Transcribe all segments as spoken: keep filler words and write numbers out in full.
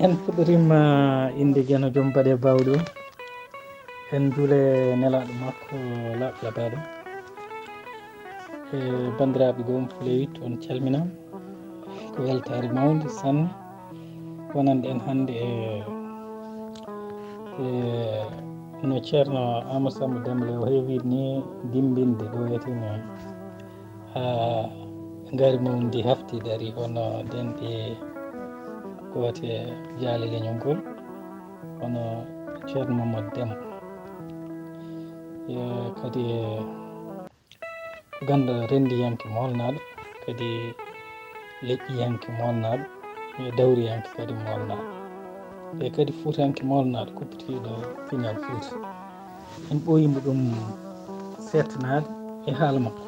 En fuɗɗoriima innde Geno Joom Baɗe Bawɗo. En njuule nelaaɗo makko laaɓi labaaɗo. E banndiraaɓe Goomu Fuleyit, on calminaama. Ko weltaare mawnde sanne wonande en hannde e, e no Ceerno Amadou Samba Demmba Lew heewi ni dimmbinde ɗo etene haa ngaari mum ndi hafti dari hono denɗe goote jaale leñol ngol, hono Ceerno Mamadou Demmba. E kadi e ganda renndiyanke moolnaaɗo, kadi leƴƴiyanke moolnaaɗo, e dawriyanke kadi moolnaaɗo, e kadi fuutanke moolnaaɗo kuppitiiɗo pinal Fuuta. En ɓooyimo ɗum seettanaade e haala makko.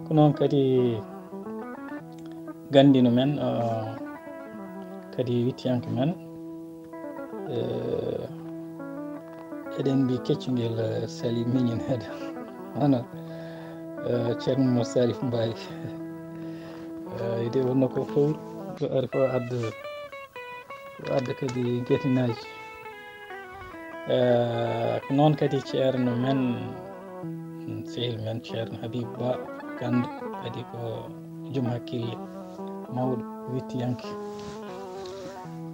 Ko noon kadi ganndino men, eh, kadi wittiyanke men, eh, eɗen mbi keccungel, eh, sali miñin heɗen. Hono, eh, Ceerno Mor Salif Mbaye. Eh, ide wonno ko fowru, ko ari ko adda, ko adda kadi getinaaji. Eh, ko noon kadi Ceerno men, sehil men Ceerno Habib Ba Kando, kadi ko joom hakkille mawɗo, wittiyanke.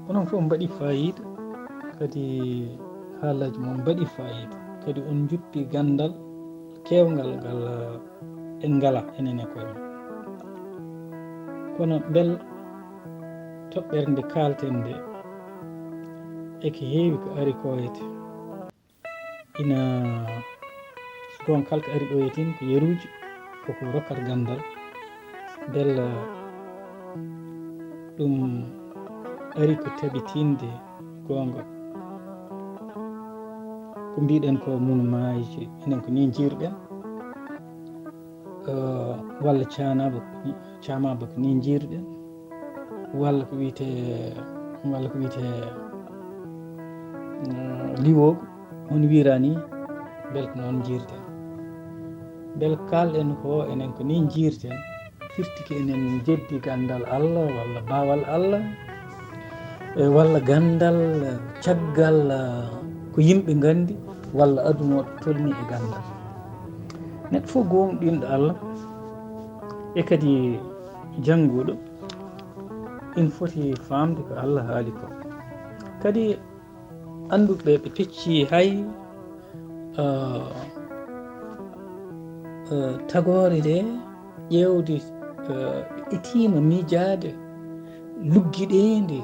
Onon fof mbaɗi faayiida, kadi haalaaji mon mbaɗi faayiida, kadi on njuppi ganndal keewngal ngal, eh, en ngala enen e koye men. Kono mbel toɓɓere nde kaalten nde, eke heewi ko ari ko wiyete. Ina so goonga kala ko ari ɗo e tin ko yeruuji, koko rokkat ganndal. Mbela ɗum ari ko tabitinde goonga. Ko mbiɗen ko munu maaji, enen ko ni njirɗen. Eh, walla caanaaba ko ni, caamaaba ko ni njirɗen. Walla ko wiyetee, walla ko wiyetee, eh, liwoogu, on wiira ni, mbel ko noon njirten. Mbel kaalɗen ko enen ko ni njirten, firti ko enen njeddi ganndal Allah walla baawal Allah, e walla ganndal, eh, caggal, eh, ko yimɓe nganndi, walla aduna o tolni e ganndal. Neɗɗo fof goongɗinɗo Allah, e kadi jannguɗo, ina foti faamde ko Allah haali ko. Kadi annduɓe ɓe pecci hay, eh, eh, tagoore nde ƴeewde, eh, ɓe etiima miijaade luggiɗeende,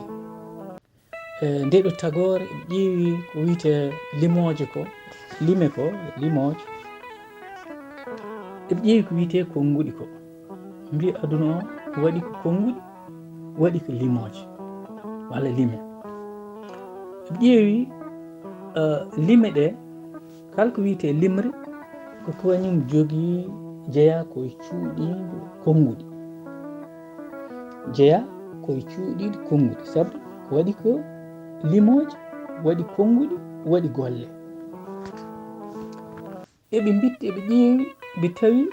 eh, nde ɗo tagoore, ɓe ƴeewi ko wiyetee limooje ko, lime ko, limooje. Eɓe ƴeewi ko wiyetee konnguɗi ko. Mbiya aduna o waɗi ko konnguɗi, waɗi ko limooje, walla lime. Eɓe ƴeewi, eh, lime ɗe, kala ko wiyetee limre, ko kañum jogii, jeyaa ko e cuuɗiiɗi konnguɗi. Jeyaa ko e cuuɗiiɗi konnguɗi, sabu ko waɗi ko limooje, waɗi konnguɗi, waɗi golle. Eɓe mbitti, eɓe ƴeewi, ɓe tawi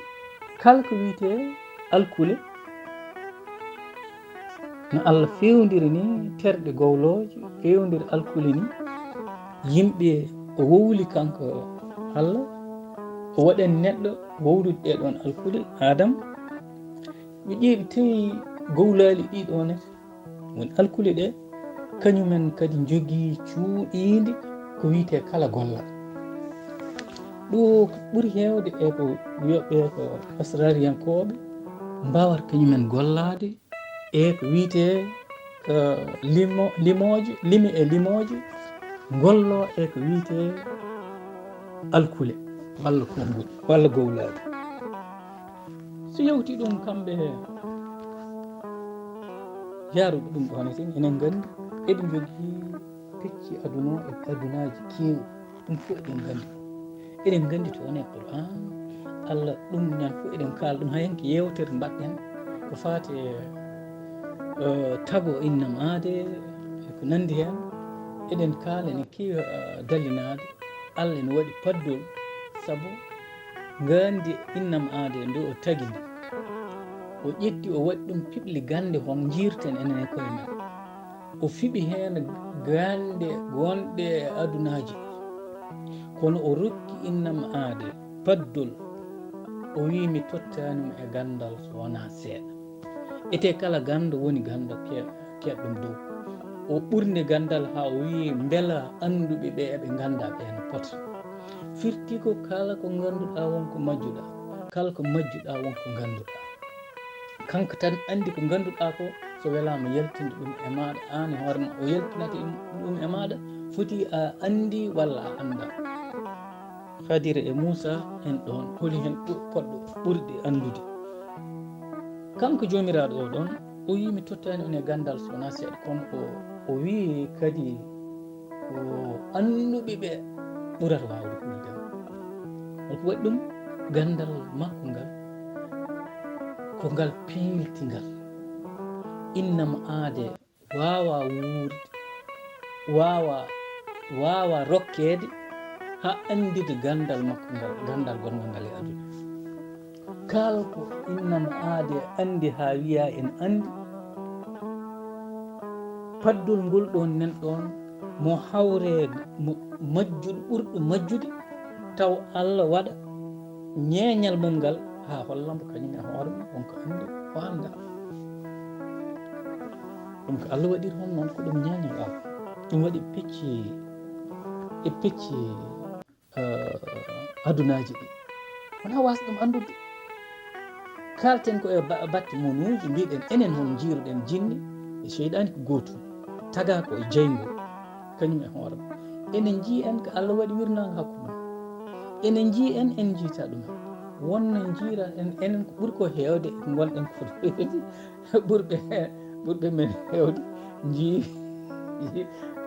kala ko wiyetee alkule, no Allah fewndiri ni terɗe gowlooje, fewndiri alkule ni, yimɓe o wowli kanko Allah, o waɗani neɗɗo wowlude ɗee ɗoon alkule, Aadama. Ɓe ƴeewi, ɓe tawi gowlaali ɗii ɗoo ne, woni alkule ɗe, kañumen kadi njogii cuuɗiindi ko wiyetee kala gollal. Ɗo ko ɓuri heewde e ko wiyooɓe ko asrariyankooɓe mbaawata kañumen gollaade e ko wiyetee, eh, limo-, limooje, lime e limooje, ngolloo e ko wiyetee alkule walla konnguɗi walla gowlaali. So yawti ɗum kamɓe yaaruɓe ɗum ɗoon, enen nganndi eɓe njogii pecci aduna o e adunaaji keewɗi, ɗum fof eɗen nganndi. Eɗen nganndi to woni e Qur'an, Allah ɗum ñande fof eɗen kaala ɗum, hay hanki yeewtere mbaɗɗen ko faati e, eh, tago innam aade e ko nanndi heen. Eɗen kaala ene keewi, eh, dallinaade. Allah ene waɗi paddol, sabu ngaandi innam aade nde o tagi ndi, o ƴetti, o waɗi ɗum piɓli gannde hon njiirten enen e koye men. O fiɓi heen gaañɗe gonɗe e adunaaji ɗi. Kono o rokki innam aade paddol. O wiyi, "Mi tottaani mo e ganndal so wonaa seeɗa." Etee kala ganndo woni ganndo ke-, keɗɗum dow. O ɓurni ganndal haa o wiyi, "Mbela annduɓe ɓe eɓe ngannda ɓe no poti." Firti ko kala ko ngannduɗaa won ko majjuɗaa, kala ko majjuɗaa won ko ngannduɗaa. Kanko tan anndi ko ngannduɗaa ko, so welaama yaltinde ɗum e maaɗa, aan e hoore ma o yaltinata ɗum e maaɗa, foti a anndi walla a anndaa. Khadira e Muusa en ɗoon, holi heen ɓu-, koɗɗo ɓurɗi anndude? Kanko Joomiraaɗo o ɗoon, o wiyi, "Mi tottaani on e ganndal so wonaa seeɗa," kono o, o wiyi kadi ko annduɓe ɓe ɓurata waawde huulde. Holko waɗi ɗum? Ganndal makko ngal, ko ngal piiltingal. Innam aade waawa wuurde, waawa, waawa rokkeede haa anndide ganndal makko ngal, ganndal gonngal ngal e aduna. Kala ko innam aade anndi haa wiya en anndi, paddol ngol ɗoon nen ɗoon mo hawre mo majjuɗo ɓurɗo majjude, taw Allah waɗa ñeeñal mum ngal haa holla mbo kañum e hoore mum won ko anndi o anndaa. Ɗum ko Allah waɗiri hon noon, ko ɗum ñeeñal Allah. Ɗum waɗi pecci e pecci, eh, adunaaji ɗi. Wonaa waasde ɗum anndude. Kaalten ko e ba-, batte monuuji, mbiɗen enen hon njiiruɗen jinni e seyɗaani ko gootum. Tagaa ko e jeyngo, kañum e hoore mum. Enen njii en ko Allah waɗi wirnaango hakkunde mum. Enen njii en, en njiita ɗum. Wonno njiira en, enen ko ɓuri ko heewde ko ngonɗen ko ɓurɓe, ɓurɓe men heewde njii,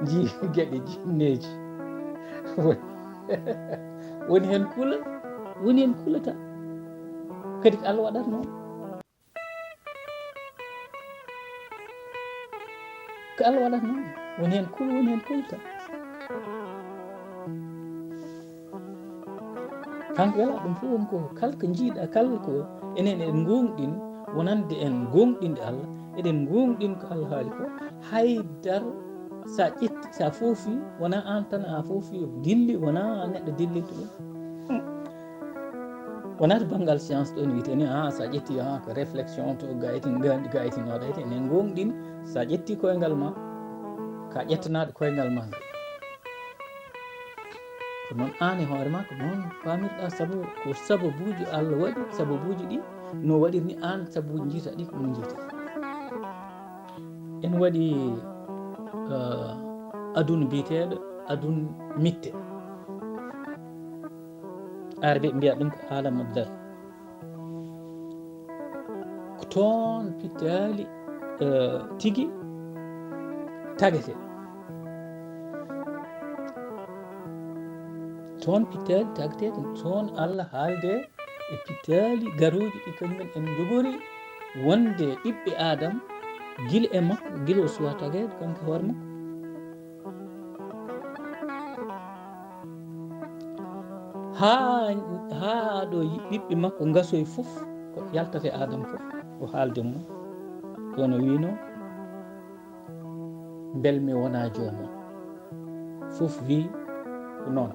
njii geɗe jinneeji. Woni heen kula, woni heen kulata. Kadi ko Allah waɗata noon. Ko Allah waɗata noon. Woni heen kula, woni heen kulata. Kanko wela ɗum fof woni ko kala ko njiiɗa, kala ko enen eɗen ngoongɗin wonande en goongɗinde Allah, eɗen ngoongɗin ko Allah haali ko, haydara sa ƴetti, sa foofi, wonaa aan tan a foofi, dilli, wonaa neɗɗo dillilto ɗum. Wonaa to banngal science ɗoon wiyetee ni, ah, sa ƴetti, ah, ko réflexion to gayti, gayti, gayti noɗa, enen ngoongɗin, sa ƴetti koyngal ma, ka ƴettanaaɗo koyngal ma ngal. Ko noon aan e hoore ma, ko noon paamirɗa sabu, ko sababuuji Allah waɗi, sababuuji ɗi no waɗiri ni aan, sabuuji njiita ɗi ko ɗum njiita. En waɗi, eh, aduna biyeteeɗo aduna mitte. Arabe mbiya ɗum ko alamul dar. Ko toon pittaali, eh, tigi tagete. Toon pittaali tagete, ko toon Allah haalde e pittaali garooji ɗi kañumen en njogori wonde ɓiɓɓe Aadam gila e makko, gila o suwa tageede kanko e hoore makko. Haa, haa ɗo yi-, ɓiɓɓe makko ngasoyi fof, ko yaltata e Aadam fof, o haalde mum. Kono wiino, "Mbel mi wonaa joomum?" Fof wii, "Ko noon."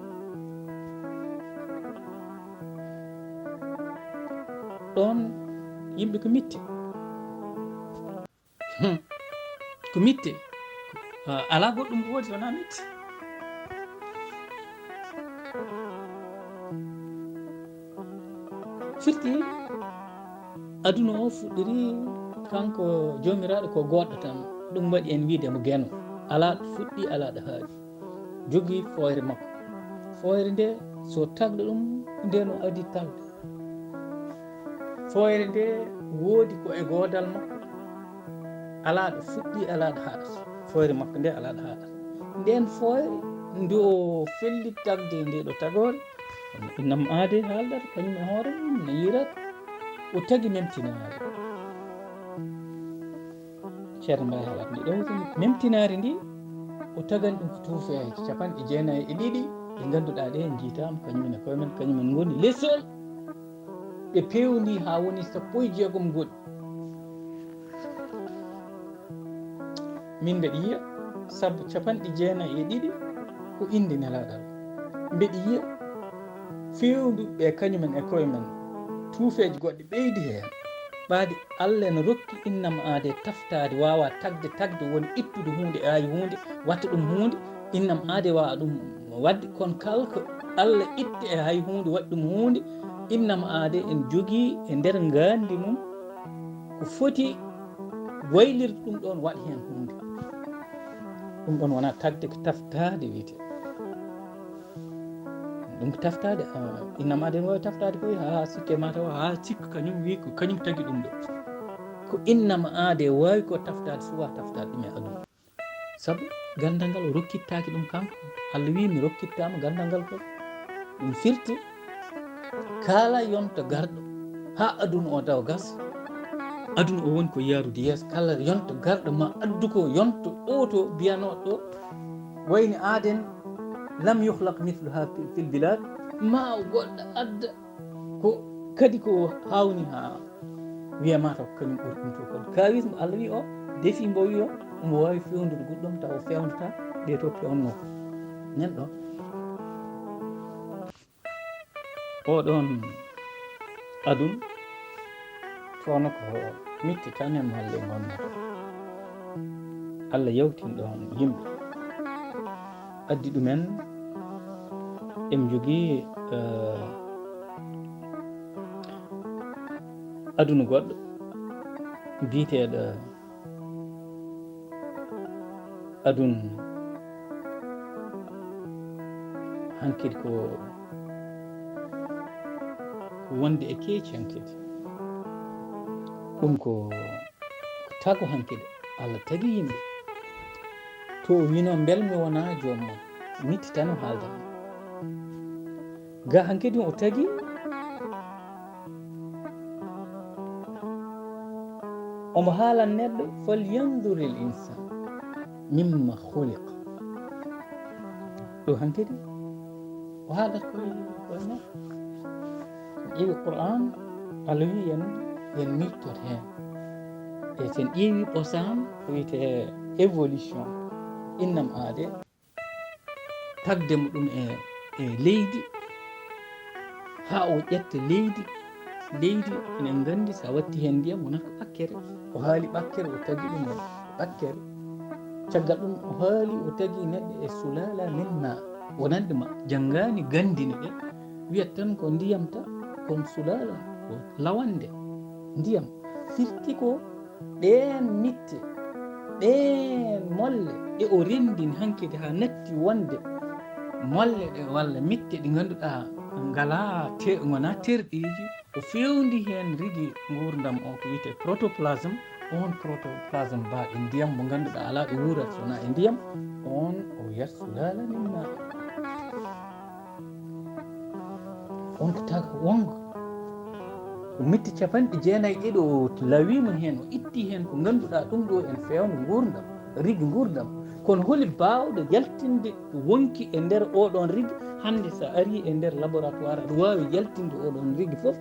Ɗoon yimɓe ko mitte. Hmm. Ko mitte. Ah, alaa goɗɗum ko woodi wonaa mitte. Firti aduna o fuɗɗiri kanko Joomiraaɗo ko goɗɗo tan. Ɗum waɗi en wiide mo geno. Alaa ɗo fuɗɗi, alaa ɗo haaɗi. Jogii fooyre makko. Fooyre nde, so tagɗo ɗum, nde no adii tagde. Fooyre nde woodi ko e goodal makko. Alaa ɗo fuɗɗi, alaa ɗo haaɗata. Fooyre makko nde alaa ɗo haaɗata. Nden fooyre nde o felli tagde nde ɗo tagoore, kono innam aade haaldata, kañum e hoore mum no yiirata. O tagi memtinaare. Ceerno Mbaye haalat ndi ɗo, memtinaare ndi, o tagani ɗum ko tuufeeje capanɗe jeenayi e ɗiɗi ɗe ngannduɗaa ɗe njiitaama, kañum en e koye men, kañum en ngoni lesol. Ɓe peewndi haa woni sappo e jeegom goɗɗi. Min mbeɗa yiya, Sabu capanɗe jeenayi e ɗiɗi ko innde Nelaaɗo Allah. Mbeɗi yiya feewduɓe ɓe kañumen e koye men, tuufeeji goɗɗi ɓeydi heen. Ɓaade Allah ene rokki innama aade taftaade, waawa tagde, tagde woni ittude huunde, ayi huunde, watta ɗum huunde, innama aade waawa ɗum waɗde. Kono kala ko Allah itti e hay huunde, waɗi ɗum huunde, innama aade en jogii e nder ngaandi mum ko foti waylirde ɗum ɗoon, waɗa heen huunde. Ɗum ɗoon wonaa tagde, ko taftaade wiyetee. Ɗum ko taftaade, ah, innama aade ene waawi taftaade koye haa sikke ma taw, haa sikka kañum wi ko kañum tagi ɗum ɗo. Ko innama aade waawi ko taftaade, suwa taftaade ɗum e aduna. Sabu ganndal ngal o rokkittaaki ɗum kanko. Allah wi mi rokkittaama ganndal ngal ko. Ɗum firti kala yonto garɗo haa aduna o taw gas. Aduna o woni ko yaarude yeeso. Kala yonto garɗo ma addu ko yonto oto biyanooɗo ɗo. Wayni aaden lam yukhlaq mithluha fi-, fil bilad. Ma goɗɗo adda ko kadi ko hawni haa wiya mataw ko kañum ɓuri ɗum to kon. Kawis mo Allah wi o, defi mbo wi o, omo waawi fewndude goɗɗum taw o fewndataa ɗe to pewnno ko. Nen ɗo. Oɗon adun, kono ko mitti tan e malle ngonnata. Allah yawtin ɗon yimɓe. Addi ɗumen, em jogii, eh, aduna goɗɗo biyeteeɗo adun hankadi ko, ko wonde e keeci hankadi. Ɗum ko, ko tago hankadi. Allah tagi yimɓe. To o wino mbel mi wona joom mon. Mitti tan o haalda. Ga hankadi o tagi omo haalan neɗɗo, "Falyanzuril insan mimma khuliq." Ɗo hankadi o haalata koye, koye neɗɗo. Ƴeewi Qur'an, Allah wi en, en miccot heen. E sen ƴeewi ɓosam ko wiyetee évolution, innam aade, tagde mo ɗum e, e leydi, haa o ƴetta leydi. Leydi, enen nganndi, so a watti heen ndiyam, wonata ko ɓakkere. O haali ɓakkere, o tagi ɗum e ɓakkere. Caggal ɗum, o haali, o tagi neɗɗo e sulala min ma, wonande ma, janngaani ganndine ɗe, wiyat tan ko ndiyam ta, kono sulala, ko lawande ndiyam. Firti ko ɗeen mitte, ɗeen molle ɗe o renndini hankadi haa natti wonde molle ɗe walla mitte ɗe ngannduɗaa ngalaa te-, ngonaa terɗeeji, o feewndi heen rigi nguurndam o ko wiyetee protoplasme. Oon protoplasme baaɗo ndiyam mo ngannduɗaa alaa ɗo wuurata so wonaa e ndiyam, oon o wiyat sulala min ma. On ko taga wongo. Ko mitti capanɗe jeenayi e ɗiɗo o lawima heen, o itti heen ko ngannduɗaa ɗum ɗo en feewno nguurndam, rigi nguurndam. Kono holi baawɗo yaltinde wonki e nder oɗon rigi? Hannde so a ari e nder laboratoire, aɗa waawi yaltinde oɗon rigi fof,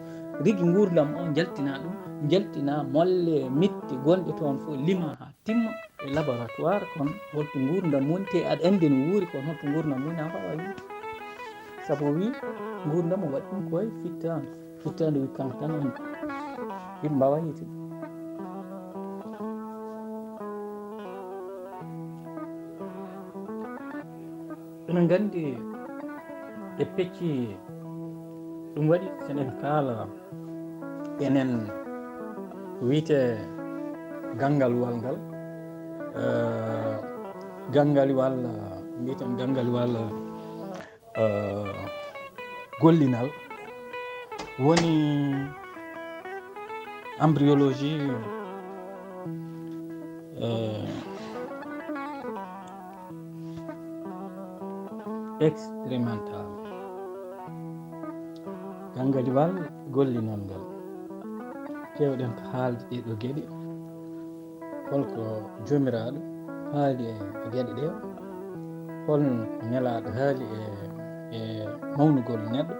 rigi nguurndam o, njaltina ɗum, njaltina molle, mitti gonɗe toon fof, lima haa timma e laboratoire, kono holto nguurndam woni, te aɗa anndi no wuuri, kono holto nguurndam woni, a waawaa yiide. Sabu o wii, nguurndam o waɗi ɗum koye fittaandu. Fittaandu wi kanko tan woni. Yimɓe mbaawaa yiide. Eɗen nganndi e pecci ɗum waɗi, so eɗen kaala enen ko wiyetee ganngal luwal ngal, eh, ganngal luwal, eh, mbiyeten ganngal luwal, eh, gollinal woni embryologie, eh, expérimentale. Ganngal luwal gollinal ngal. Keewɗen ko haalde ɗee ɗoo geɗe. Holko Joomiraaɗo haali e geɗe ɗee? Holno Nelaaɗo haali e, e mawnugol neɗɗo?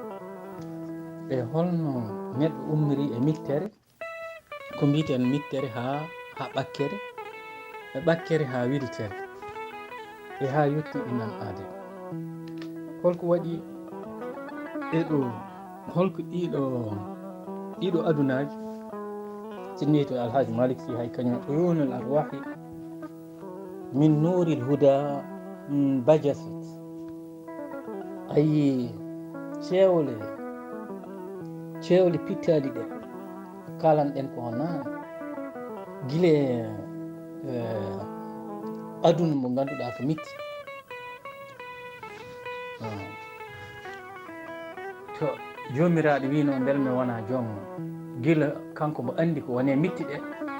E holno neɗɗo ummiri e mittere? Ko mbiyeten mittere haa, haa ɓakkere, e ɓakkere haa wiltere. e haa yotti innam aade. Holko waɗi e ɗo, holko ɗiɗo, ɗiɗo adunaaji, sinni to Alhaji Malik Sy hay kañum, uyunul arwahi min nuril huda, mm, bajasat. Ayi, cewle, cewle pittaali ɗe, kalan ɗen ko naan. Gila, eh, aduna mo ngannduɗaa ko mitti. Ah. To Joomiraaɗo wiino, "Mbel mi wona joom ma?" Gila kanko mbo anndi ko woni e mitti ɗe,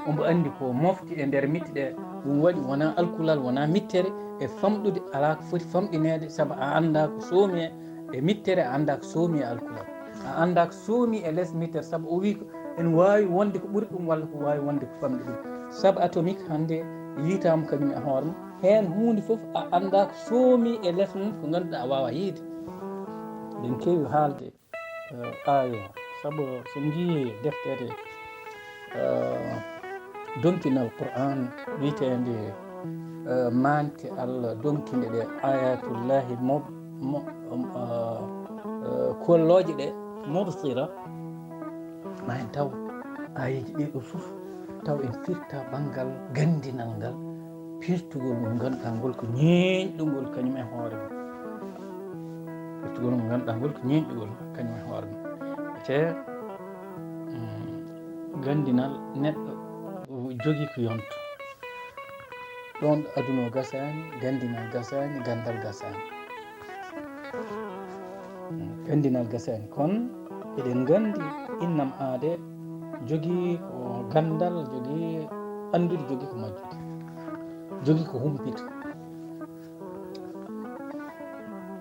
ombo anndi ko mofti e nder mitti ɗe. Ɗum waɗi wona alkulal, wona mittere e famɗude, alaa ko foti famɗineede, sabu a anndaa ko soomi e, e mittere, a anndaa ko soomi e alkulal. A anndaa ko soomi e les mittere, sabu o wii ko en waawi wonde ko ɓuri ɗum walla ko waawi wonde ko famɗi ɗum. Sabu atomique hannde yiytaama kañum e hoore mum. Heen huunde fof a anndaa ko soomi e les mum, ko ngannduɗaa a waawaa yiyde. Eɗen keewi haalde, eh, aaya, sabu so njiyii deftere, eh, donkinal Qur'an wiyeteende, eh, maante Allah donkinde ɗe, ayatullahi mo-, mo-, um, eh, eh, kollooje ɗe, mubsira, ma en taw aayeeji ɗee ɗoo fof, taw en firta banngal ganndinal ngal, firtugol mo ngannduɗaa ngol ko ñeeñɗungol kañum e hoore mum. Firtugol mo ngannduɗaa ngol ko ñeeñɗungol kañum e hoore mum. Te, mm, ganndinal neɗɗo jogii ko yonta. Ɗoon ɗo aduna o gasaani, ganndinal gasaani, ganndal gasaani. Mm, ganndinal gasaani. Kono eɗen nganndi innam aade jogii ko ganndal, jogii anndude, jogii ko majjude, jogii ko humpita.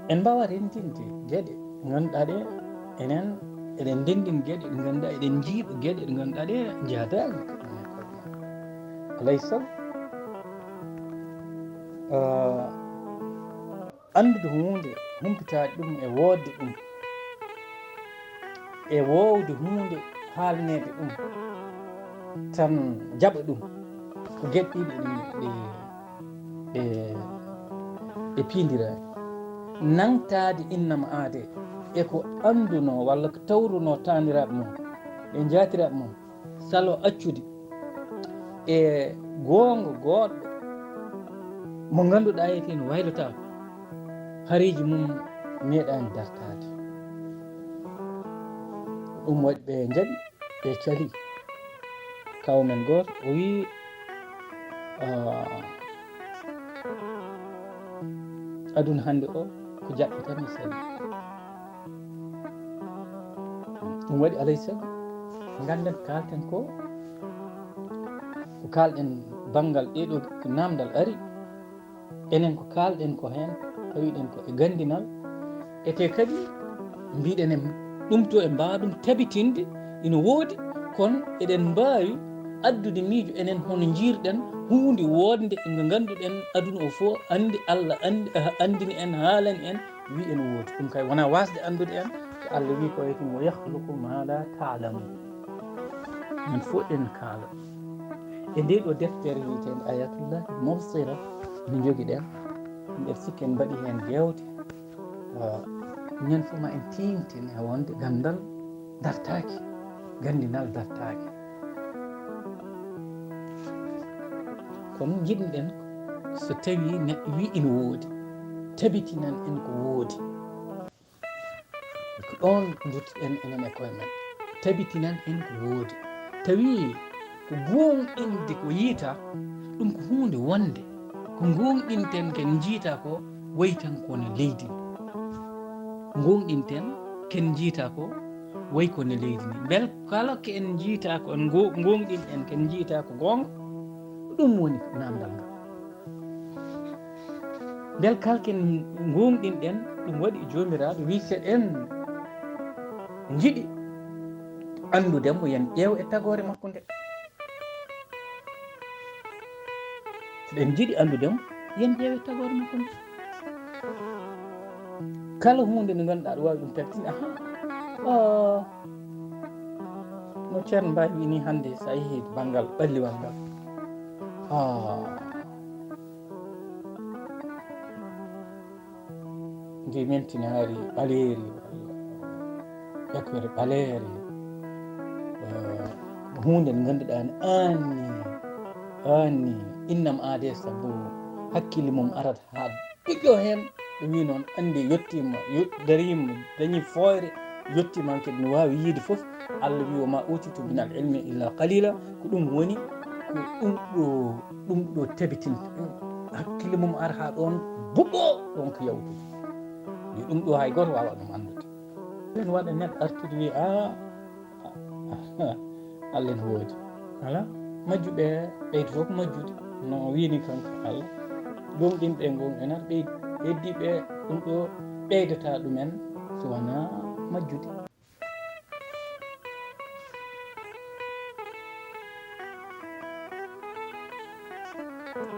En mbaawaa renndinde geɗe ɗe ngannduɗaa ɗe, enen eɗen ndenndin geɗe ɗe ngannduɗaa, eɗen njiiɗo geɗe ɗe ngannduɗaa ɗe njaadaani. Alay sago, ah, anndude huunde, humpitaade ɗum e woodde ɗum, e woowde huunde haalneede ɗum, tan jaɓa ɗum, ko geɗe ɗiɗi ɗe, ɗe, ɗe piindiraani. Nangtaade innam aade e ko anndunoo walla ko tawrunoo taaniraaɓe mum e njaatiraaɓe mum, salo accude e goonga goɗɗo mo ngannduɗaa ete no waylotaako, hareeji mum meeɗaani dartaade. Ɗum waɗi ɓe njaɓi, ɓe cali. Kaw men gooto o wii, ah, aduna hannde o ko jaɓɓe tan e sali. Ɗum waɗi alay sago, ngannden ko kaalten ko, ko kaalɗen banngal ɗee ɗoo ko naamndal ari, enen ko kaalɗen ko heen, tawiɗen ko e ganndinal, ete kadi mbiɗen en ɗum to en mbaawa ɗum tabitinde, ina woodi, kono eɗen mbaawi addude miijo enen hono njiirɗen huunde woodnde nde ngannduɗen aduna o fof anndi, Allah anndi, anndini en, haalani en, wi ene woodi. Ɗum kay wonaa waasde anndude en, ko Allah wi ko e tun, "Wa yakhluqu ma la ta'lamun." Men fof en kaala. E nde ɗo deftere wiyeteende Ayatullahi Mubsira, nde njogiɗen, mbeɗa sikki en mbaɗi heen jeewte. Ah, minen fof ma en tiiŋtin e wonde ganndal dartaaki, ganndinal dartaaki. Kono njiɗ-ɗen so tawii neɗɗo wii ina woodi, tabitinan en ko woodi. Ko ɗoon nduttuɗen enen e koye men. Tabitinan en ko woodi. Tawi ko goongɗinde ko yiytaa, ɗum ko huunde wonde. Ko goongɗinten ken njiytaa ko wayi tan ko ne leydi ndi. Goongɗinten ken njiytaa ko wayi ko ne leydi ndi. Mbel kala ko en njiytaa ko, en ngo-, goongɗinɗen ken njiytaa ko goonga, ɗum woni naamndal ngal. Mbel kalken goongɗinɗen, ɗum waɗi Joomiraaɗo wi, seɗen njiɗi anndude mo, yen ƴeew e tagoore makko nde. Seɗen njiɗi anndude mo, yen ƴeew e tagoore makko nde. Kala huunde nde ngannduɗaa aɗa waawi ɗum tabitinde, aha, ah, no Ceerno Mbaye wii nii hannde, so a yehii banngal ɓalliwal ngal, ah, Ndi mentinaari ɓaleeri, walla ƴakkoore ɓaleere, eh, huunde nde ngannduɗaa ne anni, anni innam aade, sabu hakkille mum arata haa ɗuƴƴo heen. Ɓe wii noon, anndi yettiima, yo-, dariima, dañii fooyre, yettiima kadi no waawi yiide fof. Allah wii, "Wa ma utitu min al ilmi illa qalila." Ko ɗum woni, ko ɗum ɗo, ɗum ɗo tabitinta. Hakkille mum ara haa ɗoon buɓɓo, ɗoon ko yawtude. Yo ɗum ɗo hay gooto waawa ɗum anndude. Ɗum waɗa neɗɗo artude wii, "Ah, Allah ene woodi." Alaa, majjuɓe ɓeydoto ko majjude. No o wiini kanko Allah. Gomɗinɓe ngon ena ɓeydi, heddiiɓe ɗum ɗo ɓeydata ɗumen so wonaa majjude.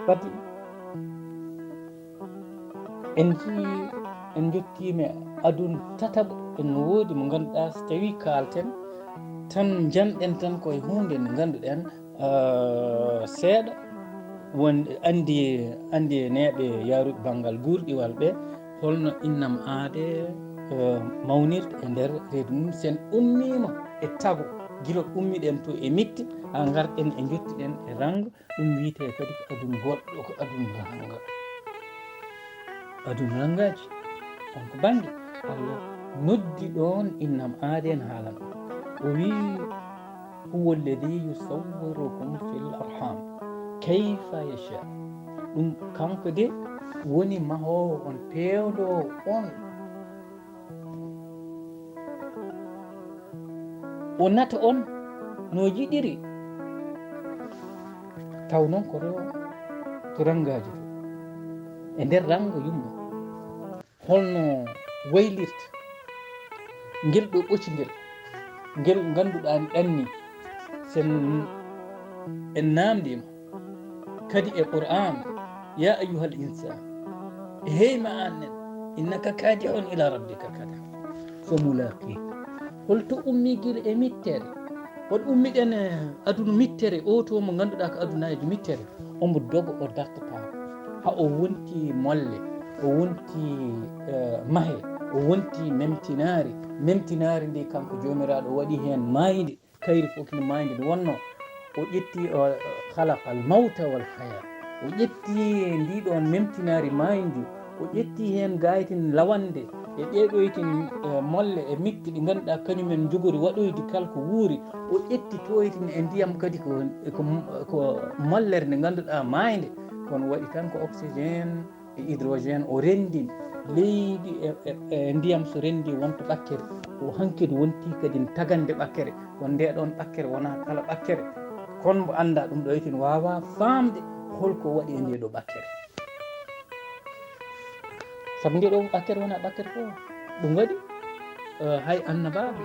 Fati en njii, en njottiima e aduna tataɓo, en woodi mo ngannduɗaa so tawii kaalten tan, njanɗen tan koye huunde nde ngannduɗen, eh, seeɗa won anndi, anndi e neeɓe yaaruɓe banngal guurɗiwal ɓe, holno innam aade, eh, mawnirta e nder reedu mum. Sen ummiima e tago, gila ummiɗen to e mitti, haa ngarɗen e njottiɗen e rannga, ɗum wiyetee kadi ko aduna goɗɗo, ko aduna rannga. Aduna ranngaaji, on ko bannge Allah noddi ɗoon innam aade en haalan. O wii, "Huwa alladhi yusawwirukum fil arham kayfa yasha." Ɗum kanko de woni mahoowo on, peewndoowo on. O nata on no yiɗiri. Taw noon ko to, to ranngaaji to. E nder ranngo yumma. Holno waylirta ngel ɗo ɓocci ngel, ngel ngannduɗaa en ɗanni, sen en naamndiima kadi e Qur'aan, "Ya ayyuhal insaan," e hey ma aan nen, "innaka kaadihun ila rabbika kaadhan, fa mulaqih." Holto ummi gila e mittere? Hol ummiɗen e aduna mittere, o to mo ngannduɗaa ko adunaaji mittere? Omo doga, o dartata. Haa o wonti molle, o wonti, eh, mahe, o wonti memtinaari. Memtinaari ndi kanko Joomiraaɗo waɗi heen maayde, kayri fof no maayde nde wonno. O ƴetti, o, khalaqal mawta wal hayaa. O ƴetti ndi ɗoon memtinaari maayndi, o ƴetti heen gaytin lawande, e ɗee ɗo itin, eh, molle e mitti ɗi ngannduɗaa kañumen njogori waɗoyde kala ko wuuri. O ƴetti toytin e ndiyam kadi ko, ko, ko mollere nde ngannduɗaa maaynde, kono waɗi tan ko oxygène e hydrogène o renndini. Leydi e, e, e ndiyam so renndi wonta ɓakkere, o hankadi wonti kadi tagande ɓakkere. Kono nde ɗoon ɓakkere wonaa kala ɓakkere. Kono mbo anndaa ɗum ɗo itin waawaa faamde holko waɗi e nde ɗo ɓakkere. Sabu nde ɗo ɓakkere wonaa ɓakkere fof. Ɗum waɗi, eh, hay annabaaɓe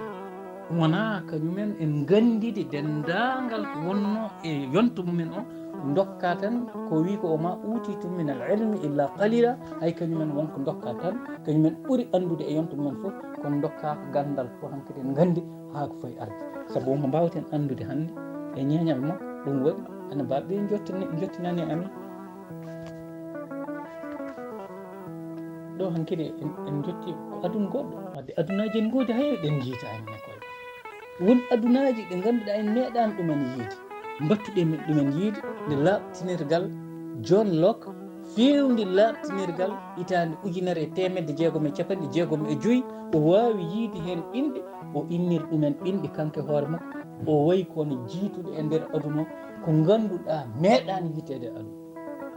wonaa kañumen en nganndidi denndaangal ko wonnoo e yonto mumen o, ndokka tan ko wii ko, "Wa ma utitum min al ilmi illa qalila." Hay kañumen won ko ndokka tan, kañumen ɓuri anndude e yonto mumen fof, kono ndokka ko ganndal fof hankadi en nganndi haa ko fayi arde. Sabu mo mbaawten anndude hannde e ñeeñal makko, ɗum waɗi annabaaɓe ɓe jottani-, jottinani amin. Ɗo hankadi en, en jotti ko aduna goɗɗo. Wadde adunaaji en ngoodi hay ɗen njiitaani ne koye. Won adunaaji ɗi ngannduɗaa en meeɗaani ɗumen yiide. Mbattuɗen ɗumen yiide nde laaɓtinirgal John Locke, feewndi laaɓtinirgal hitaande ujunere e teemedde jeegom e capanɗe jeegom e joyi, o waawi yiide heen ɓinɗe, o innir ɗumen ɓinɗe kanko e hoore makko. O wayi kono jiituɗo e nder aduna o, ko ngannduɗaa meeɗaani yiiteede e aduna.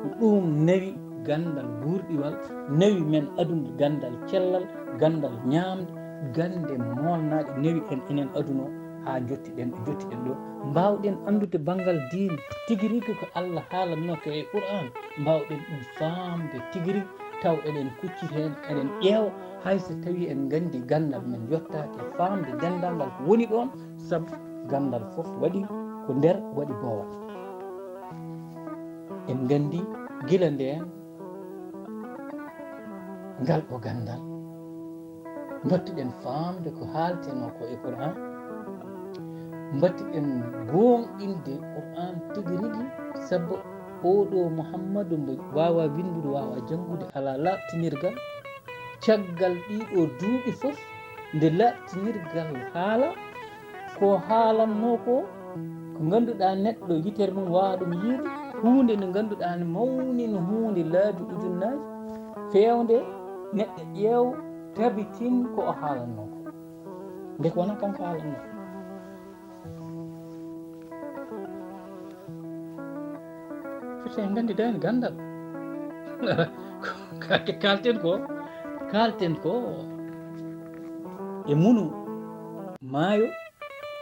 Ko ɗum nawi ganndal guurɗiwal, nawi men aduna ganndal cellal, ganndal ñaamde, gannde moolnaaɗe nawi en enen aduna o haa njottiɗen ɗo njottiɗen ɗo. Mbaawɗen anndude banngal diine tigi rigi ko Allah haalatnoo ko e Qur'aan, mbaawɗen ɗum faamde tigi rigi, taw eɗen kucciti heen, eɗen ƴeewa, hay so tawii en nganndi ganndal men yottaaki e faamde denndaangal ko woni ɗoon, sabu ganndal fof waɗi ko nder waɗi boowal. En nganndi gila ndeen ngal ɗo ganndal, ndotti-ɗen faamde ko haaltenoo ko e Qur'aan, mbatti-ɗen gooŋɗinde Qur'aan tigi rigi, sabu oo ɗo Muhammadu mbo waawaa winndude, waawaa janngude, alaa laaɓtinirgal, Caggal ɗiɗo duuɓi fof, nde laaɓtinirgal haala, ko haalannoo ko, ko ngannduɗaa neɗɗo yitere mum waawaa ɗum yiide, huunde nde ngannduɗaa ne mawni no huunde laabi ujunnaaji, feewnde neɗɗo ƴeew tabitin ko o haalannoo ko. Nde ko wonaa kanko haalannoo. Firti en nganndi daani ganndal. Kaalten ko, kaalten ko e munu maayo,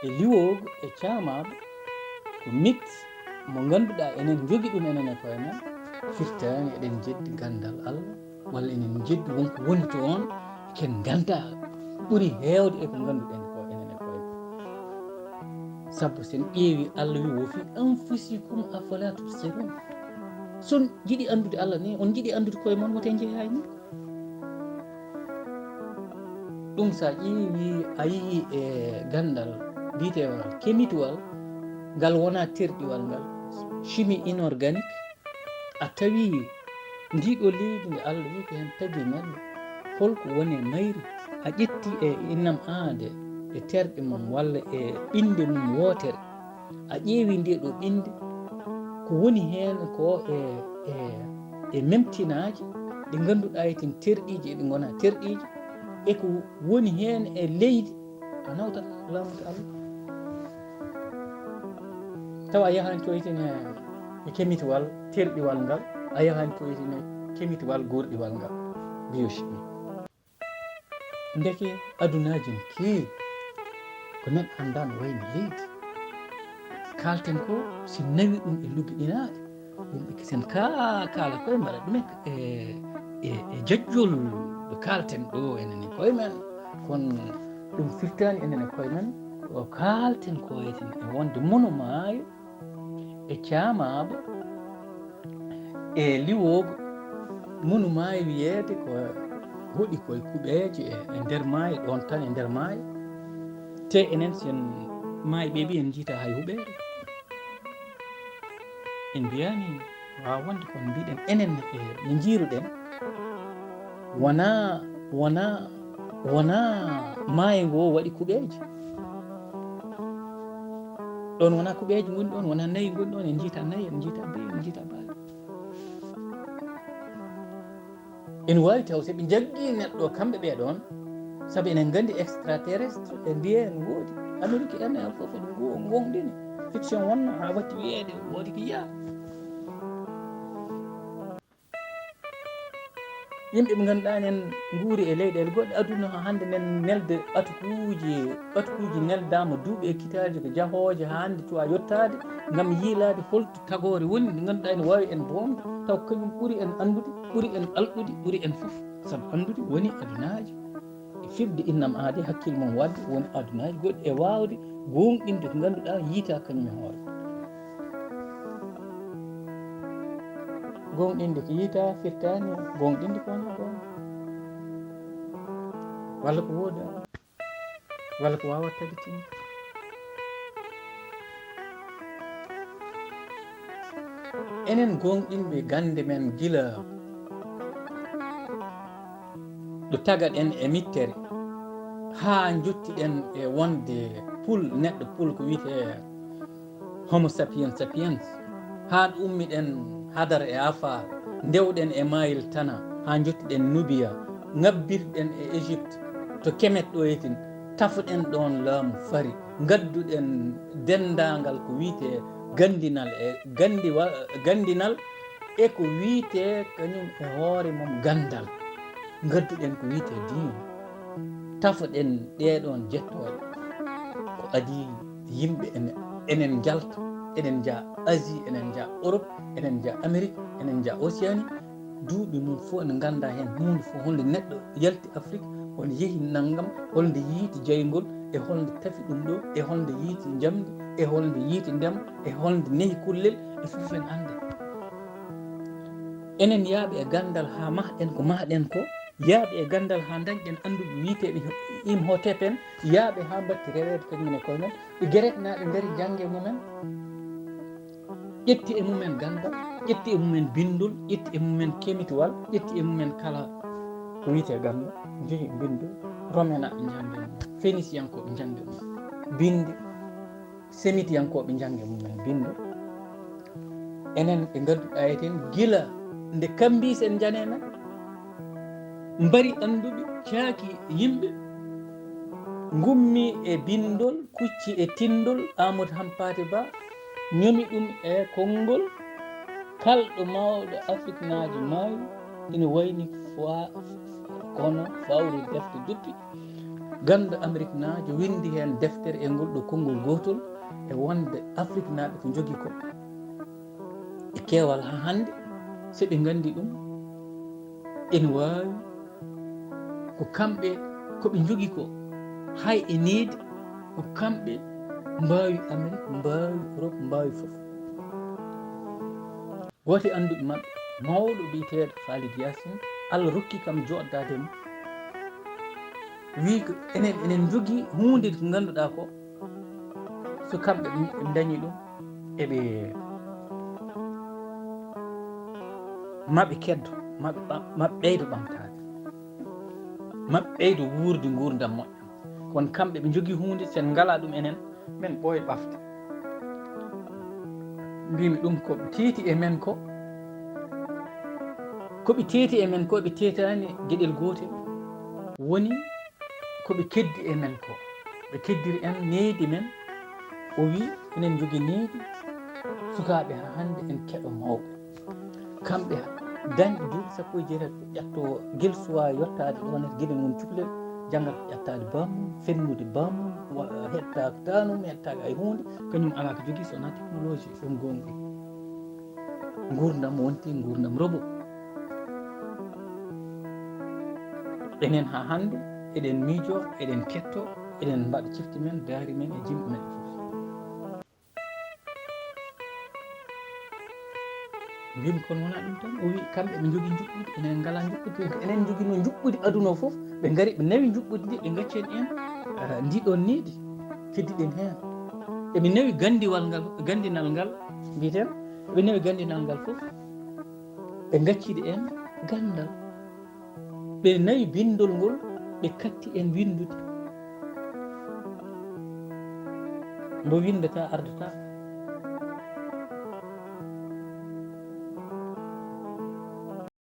e liwoogo, e caamaago, ko mit mo ngannduɗaa enen njogi ɗum enen e koye men, firtaani eɗen njeddi ganndal Allah, walla enen njeddi wonko woni toon, ken nganndaa ɓuri heewde e ko ngannduɗen ko enen e koye men. Sabu sen ƴeewi Allah wi, "Wo fi anfusikum afala tubsirun." Son jiɗi anndude Allah ni, on jiɗi anndude koye mon, wote njeeyaani. Ɗum sa ƴeewi, a yiyi e ganndal biyetewal kemitwal, ngal wona terɗiwal ngal, chimie inorganique, a tawi ndiɗo leydi nde Allah wi ko heen tagi neɗɗo, holko woni e mayri? A ƴetti e innam aade, e terɗe mum, walla e ɓinnde mum wootere, a ƴeewi nde ɗo ɓinnde, ko woni heen ko e, e, e memtinaaji ɗi ngannduɗaa e tin terɗiiji, eɗi ngona terɗiiji, e ko woni heen e leydi, a nawtat laamude Allah. Tawa a yahan coytine e kemitwal terɗiwal ngal, a yahan coytine kemitwal gorɗiwal ngal, biochimie. Ndeke adunaaji ne keewi, ko neɗɗo anndaa no wayni leydi. Kaalten ko, si nawi ɗum e luggiɗinaade, yimɓe kesen ka-, kaala koye mbaɗa ɗum e, e, e, e jajjol ɗo kaalten ɗo enen e koye men. Kono ɗum firtaani enen e koye men, ko kaalten ko eten e wonde mono maayo, e caamaaba, e liwoogo, munu maayo wiyeede ko hoɗi koye kuɓeeje e, e nder maayo, ɗoon tan e nder maayo. Te enen sen maayo ɓeeɓi en njiita hay huɓeere. En mbiyaani waawa wonde kono mbiɗen enen e no njiiruɗen. Wonaa, wonaa, wonaa maayo ngo waɗi kuɓeeje. Ɗoon wonaa kuɓeeje ngoni ɗoon, wonaa nayi ngoni ɗoon, en njiita nayi, en njiita beyi, en njiita baali. Ene waawi taw so ɓe njaggii neɗɗo kamɓe ɓee ɗoon, sabu enen nganndi extraterrestre, ɓe mbiya ene woodi. Amérique en, en fof eɗen ngo-, ngoongɗini. Fiction wonno haa watti wiyeede woodi ko yiyaa. Yimɓe ɓe ngannduɗaa enen nguuri e leyɗeele goɗɗe aduna, haa hannde nen nelde ɓatukuuji, ɓatukuuji neldaama duuɓi e kitaaji ko jahooje haa hannde cuwaa yottaade ngam yiilaade holto tagoore woni, nde ngannduɗaa ene waawi en boomde, taw kañum ɓuri en anndude, ɓuri en alɗude, ɓuri en fof. Sabu anndude woni adunaaji e firde innam aade hakkille mum waɗde woni adunaaji goɗɗi e waawde goongɗinde ko ngannduɗaa yiitaa kañum e hoore. Goongɗinde ko yiitaa firtaani goongɗinde ko wonaa goonga. Walla ko woodaa. Walla ko waawaa tabitinde. Enen goongɗinɓe gannde men gila ɗo tagaɗen e mittere, haa njottiɗen e wonde pul, neɗɗo pul ko wiyetee Homo sapiens sapiens, haa ɗo ummiɗen Hadar e Afar, ndewɗen e Maayil Tana, haa njottiɗen Nubiya, ŋabbirɗen e Égypte, to Kemet ɗo yetin, tafɗen ɗoon laamu fari, ngadduɗen denndaangal ko wiyetee ganndinal e ganndiwa-, ganndinal e ko wiyetee kañum e hoore mum ganndal. Ngadduɗen ko wiyetee diine. Tafoɗen ɗee ɗoon jettooje. Ko adii yimɓe ene, enen njalta, eɗen njaa Asie, eɗen njaa Europe, eɗen njaa Amérique, eɗen njaa Océanie. Duuɓi mum fof ene nganndaa heen huunde fof, holnde neɗɗo yalti Afrique, holnde yehi nanngam, holnde yiiti jayngol, e holnde tafi ɗum ɗo, e holnde yiiti njamndi, e holnde yiiti ndema, e holnde nehi kullel, e fof en anndaa. Enen yaaɓe e ganndal haa mahɗen ko mahɗen ko, yaaɓe e ganndal haa ndañɗen annduɓe wiyeteeɓe Imhotep en, yaaɓe haa mbatti reweede kañum e koye men, ɓe Gereknaaɓe ngari jannge mumen, ƴetti e mumen ganndal, ƴetti e mumen binndol, ƴetti e mumen kemitwal, ƴetti e mumen kala Ko wiyetee ganndo, jehi binndol, Romenaaɓe njannge mum, Fenisiyankooɓe njannge mum, binnde, Semitiyankooɓe njannge mumen binndol. Enen ɓe ngannduɗaa eten gila nde Kambiis en njane men, mbari annduɓe, caaki yimɓe, ngummi e binndol, kucci e tinndol, Amadou Hampaate Ba, ñomi ɗum e konngol, kalɗo mawɗo Afriknaajo maayi, ina wayni foa-, kono fawru defte duppi. Ganndo Ameriknaajo winndi heen deftere e ngol ɗo konngol gootol e wonde Afriknaaɓe ko njogi ko e keewal haa hannde, so ɓe nganndi ɗum, ene waawi ko kamɓe ko ɓe njogi ko, hay e needi, ko kamɓe mbaawi Amerik, mbaawi Europe, mbaawi fof. Gooto e annduɓe maɓɓe, mawɗo biyeteeɗo Khalid Yasin, Allah rokki kam joɗdaade mo, wii ko enen, enen njogii huunde ko ngannduɗaa ko, so kamɓe ɓe ndañi ɗum, eɓe, maɓe keddo, maɓe ɓa-, maɓe ɓeydo ɓamtaade, maɓe ɓeydo wuurde nguurndam moƴƴam. Kono kamɓe ɓe njogii huunde, sen ngalaa ɗum enen, men ɓooya ɓafde. Mbimi ɗum ko ɓe teeti e men ko, ko ɓe teeti e men ko, ɓe teetaani geɗel gootel. Woni ko ɓe keddi e men ko, ɓe keddiri en needi men. O wi, enen njogi needi sukaaɓe haa hannde en keɗo mawɓe. Kamɓe dañɓe duuɓi sappo e jeetati ko ƴetto gel suwaa yottaade ɗoon e gila noon cukalel, janngat ko ƴettaade bammum, fennude bammum, wa-, heɗtaaka tanum, heɗtaaka hay huunde, kañum alaa ko jogii so wonaa technologie, ɗum goonga. Nguurndam wonti nguurndam robo. Enen haa hannde, eɗen miijoo, eɗen kettoo, eɗen mbaɗa cifti men, daari men e jimɗi men fof. Mbimi, kono wonaa ɗum tan. O wi, kamɓe ɓe njogii njuɓɓudi, enen ngalaa njuɓɓudi. Donc, enen njoginoo njuɓɓudi aduna o fof. Ɓe ngari, ɓe nawi njuɓɓudi ndi, ɓe ngacci en, en, ah, ndi ɗoon needi, keddiɗen heen. Eɓe nawi ganndiwal ngal, ganndinal ngal, mbiyeten, eɓe nawi ganndinal ngal fof. Ɓe ngaccidi en ganndal. Ɓe nawi binndol ngol, ɓe katti en winndude. Mbo winndata, ardata.